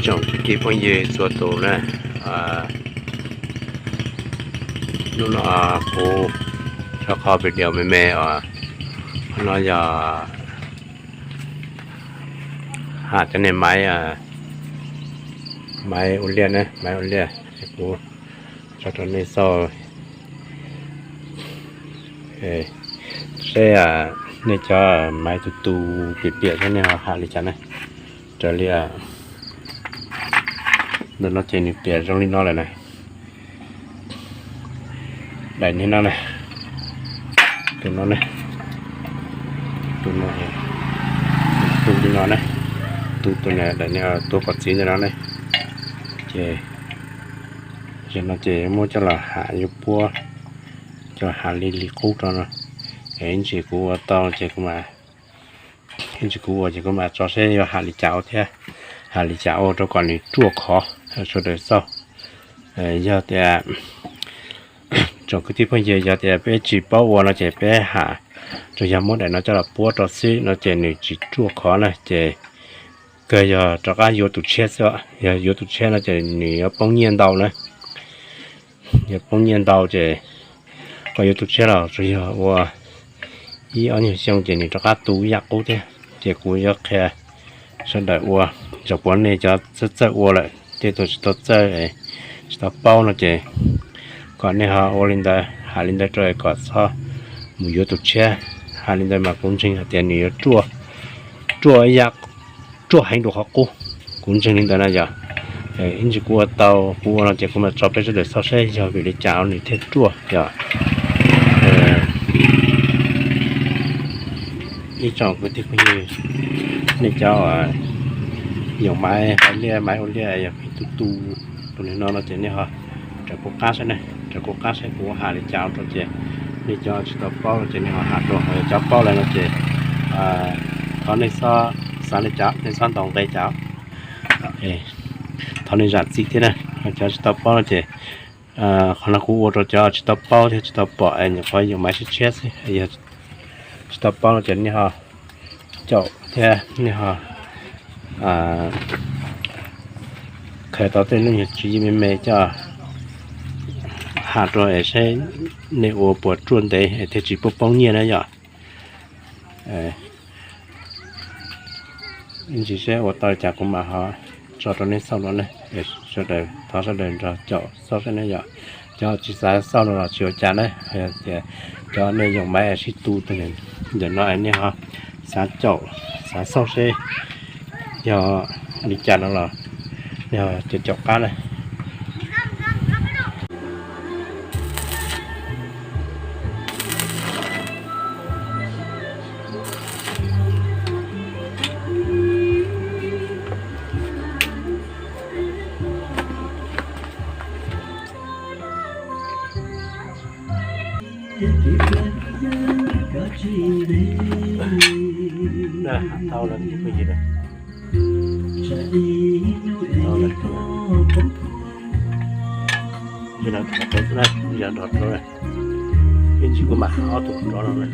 Tsoom kwv tij phooj ywg txhua tus na, hnub no kuv rov qhov video me me os, no yog ham cov niag maiv, maiv ua liaj na, maiv ua liaj, kuv tso rau nej xauj seb nej cov maiv tus tus piam piam thiab nej ho ham li cas na. Raws li ntawm no ces nws piam zoo li no lawm na. Daim niag no na, tus no ne, tus no, tus li no ne, tus tus daim niag tus qhov txiv ntawm no ne. Ces zaum no ces muab coj los ham, yuav puab coj ham li li qub rau no. Es ib ntsis kuv ua tau ces kuv mam, ib ntsis kuv ua ces kuv mam tso seb yuav ham li cas ua thiab, ham li cas ua rau kom nws ruaj khov sawv daws xauj. Yog tias tsoom kwv tij phooj ywg yog tias peb tsis paub ua no ces peb ham, tsuas yog muab daim no coj los puab rau xwb no ces nws tsis ruaj khov na, ces kawg yog rov qab yuav tus tshiab xwb. Yog yuav tus tshiab no ces nws yuav poob nyiaj ntau na. Yuav poob nyiaj ntau ces koj yuav tus tshiab los tsuas yog ua ib ob nyuag xyoo ces nws rov qab tu ib yam qub thiab. Ces kuv yuav qhia sawv daws ua, txawm puav nej cov txawj txawj ua lawm, tej tus tsis tau txawj, tsis tau paub no ces kom nej ho ua li ntawd, ham li ntawd rau kom txhob mus yuav tus tshiab. Ham li ntawd mas kuv ntseeg hais tias nws yuav ruaj, ruaj ib yam, ruaj heev dua qhov qub. Kuv ntseeg li ntawd na yog. Ib ntsis kuv ua tau, kuv ua no ces kuv mam tso peb sawv daws xauj seb yog vim li cas nws thiaj ruaj yog. Ib tsoom kwv tij phooj ywg, nej cov yoom maiv ua liaj, maiv ua liaj yog pheej tu tu tus niag no no ces nej ho raws kuv qab saib ne, raws kuv qab saib kuv ham li cas rau ces nej cov tsis tau paub no ces nej ho ham rau, ho yog cov paub lawm no ces thov nej xav li cas, nej txhob ntaus nqe cas, thov nej zam txim thiab na. Cov tsis tau paub no ces qhov no kuv ua rau cov tsis tau paub thiab tsis tau pom es nyuam qhuav yoom maiv tshiab tshiab xwb. Yog tsis tau paub no ces nej ho caum thiab nej ho khaws tau tej lub nyuag tswv yim me me coj ham rau es saib nej ua puas ruaj ntev es thiaj tsis poob poob nyiaj na yom. Ib ntsis seb ua tau li cas kuv mam ho tso rau nej xauj no ne. Sawv daws thov sawv daws nrog caum xauj saib ne yom. Cov tsis xav xauj no los tsis ua cas na, tias cov nej yoom maiv sib tu ntawm no nej ho xav caum, xav xauj seb yog li cas no los nej ho caum caum qab na. Tau lawm, tsis pheej yig lawm. Tau lawm. Yog no rov rau na, yog rov rau na. Ib ntsis kuv mam hab ob tug rov no na.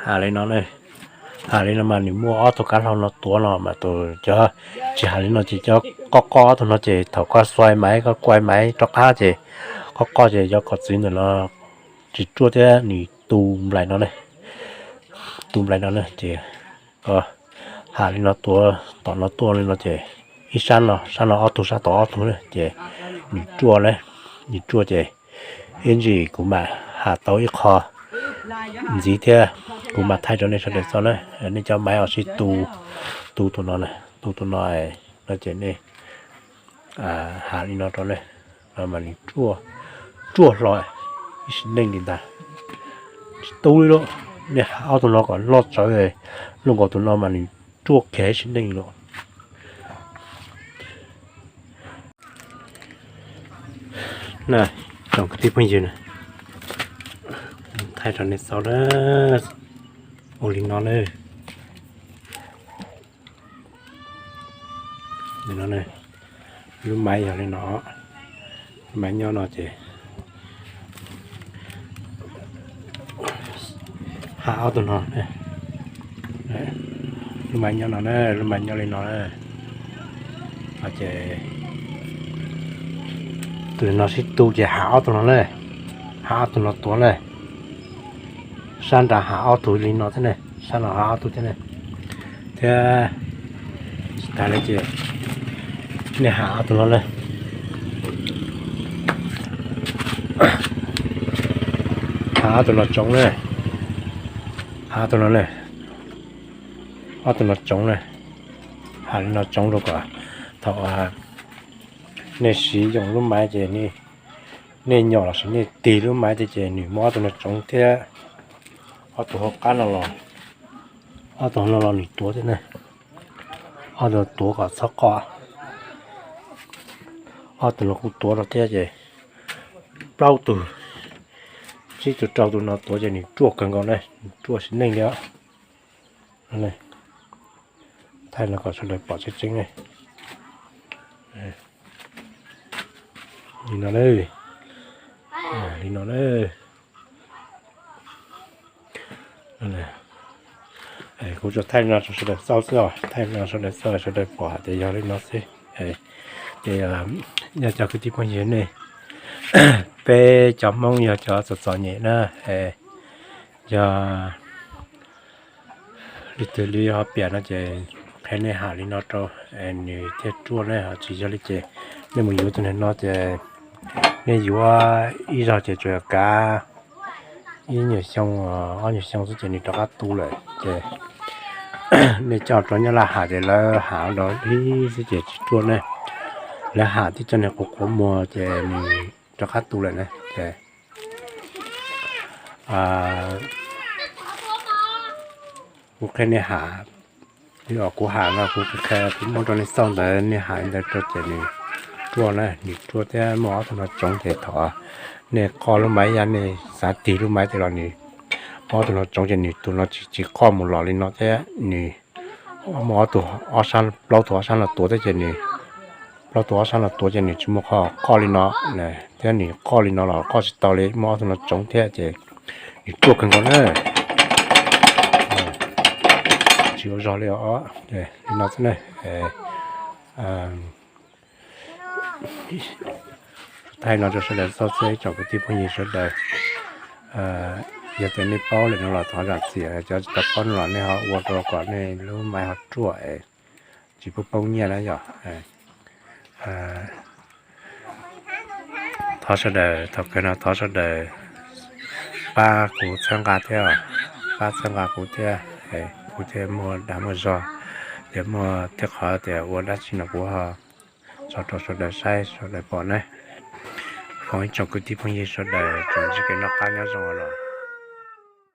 Has li no ne, has li no mas nws muaj ob tug kab hlau no tuav no mas tus cov, tsis has li no ces cov qoj qoj ob tug no ces thaum koj xuai maiv koj kuai maiv rov qab ces qoj qoj ces cov koj txiv ntawm no tsis ruaj thiab nws tu nplais no ne, tu nplais no ne ces has li no tuav tom no tuaj li no ces ib sab no sab no ob tug sab tod ob tug ne ces nws ruaj ne, nws ruaj ces ib ntsis kuv mam has tau ib qho ntxiv thiab kuv mam thaij rau nej sawv daws txog na. Nej cov maiv os sib tu, tu tus no, tu tus no, no ces nej has li no rau ne, no mas nws ruaj, ruaj hlo ib sim neej li ntag. Tsis tu li lawm, nej has ob tug no kom loj tsawv, loj nkaus tus no mas nws ruaj kiag ib sim neej li lawm. Na, tsoom kwv tij phooj ywg na, thaij rau nej txog na, ua li no na. Li no ne, lub maiv yog li no, lub maiv nyob no ces has ob tug no, lub maiv nyob no na, lub maiv nyob li no na, ces tus no sib tu ces has ob tug no na, has ob tug no tuav na. Sab nrad has ob tug li no thiab ne, sab no has ob tug thiab ne, thiab tsis tas li ces nej has ob tug no na, has ob tug no tsoov na, has ob tug no na, ob tug no tsoov na, has li no tsoov rau kom thaum nej siv yoom lub maiv ces nej nyom lossis nej tig lub maiv thiab ces nws muab ob tug no tsoov thiab ob tug hauv qab no los, ob tug no los nws tuav thiab ne, ob tug tuav kom txhob qoj, ob tug no kuj tuav rau thiab ces plaub tug, tsib tug rau tug no tuav ces nws ruaj kawg nkaus ne, nws ruaj sim neej li os. Thaij no kom sawv daws pom tseeb tseeb ne. Li no na, li no na. Kuv tsuas thaij no rau sawv daws xauj xwb os, thaij no sawv daws xauj sawv daws pom hais tias yog li no xwb. Ces yog cov kwv tij phooj ywg nej, peb cov Hmoob yog cov txom txom nyem na, yog leej twg li ho piam no ces qhia nej ham li no rau nws thiaj ruaj ne, ho tsis yog li ces nej mus yuav tus niag no ces nej yuav ib zaug ces tsuas yog kav ib nyuag xyoo, ob nyuag xyoo xwb ces nws rov qab tu lawm ces nej coj rau nyob laj ham ces lawv ham nrov ib xwb ces tsis ruaj ne. Lawv ham tib co niag quav quav muag ces nws rov qab tu lawm na. Ces kuv qhia nej ham, kuv ham no kuv qhia kuv muab rau nej xauj ntawd nej ham li ntawd rau ces nws ruaj na, nws ruaj thiab muaj ob tug no tsoov ces thaum nej qoj lub maiv yaj nej xav tig lub maiv tias los nws muaj ob tug no tsoov ces nws tus no tsis, tsis qoj mus los li no thiab nws muaj ob tug, ob sab, plaub tug ob sab no tuav thiab ces nws, plaub tug ob sab no tuav ces nws tsis muaj qhov qoj li no, thiab nws qoj li no los qoj tsis tau li, muaj ob tug no tsoov thiab ces nws ruaj kawg nkaus na. Tsis ua zog li os, li no xwb na. Thaij no rau sawv daws xauj xwb tsoom kwv tij phooj ywg sawv daws. Yog tias nej paub lawm no los thov zam txim, cov tsis tau paub no los nej ho ua rau kom nej lub maiv ho ruaj es tsis poob poob nyiaj na yom. Thov sawv daws, thaum kawg no thov sawv daws pab kuv txhawb nqa thiab, pab txhawb nqa kuv thiab, kuv thiaj muaj dag muaj zog, thiaj muaj tej qhov tias ua dab tsi no kuv ho tso rau sawv daws saib sawv daws pom na. Foom ib tsoom kwv tij phooj ywg sawv daws tsoom ntsib kev noj qab nyob zoo los.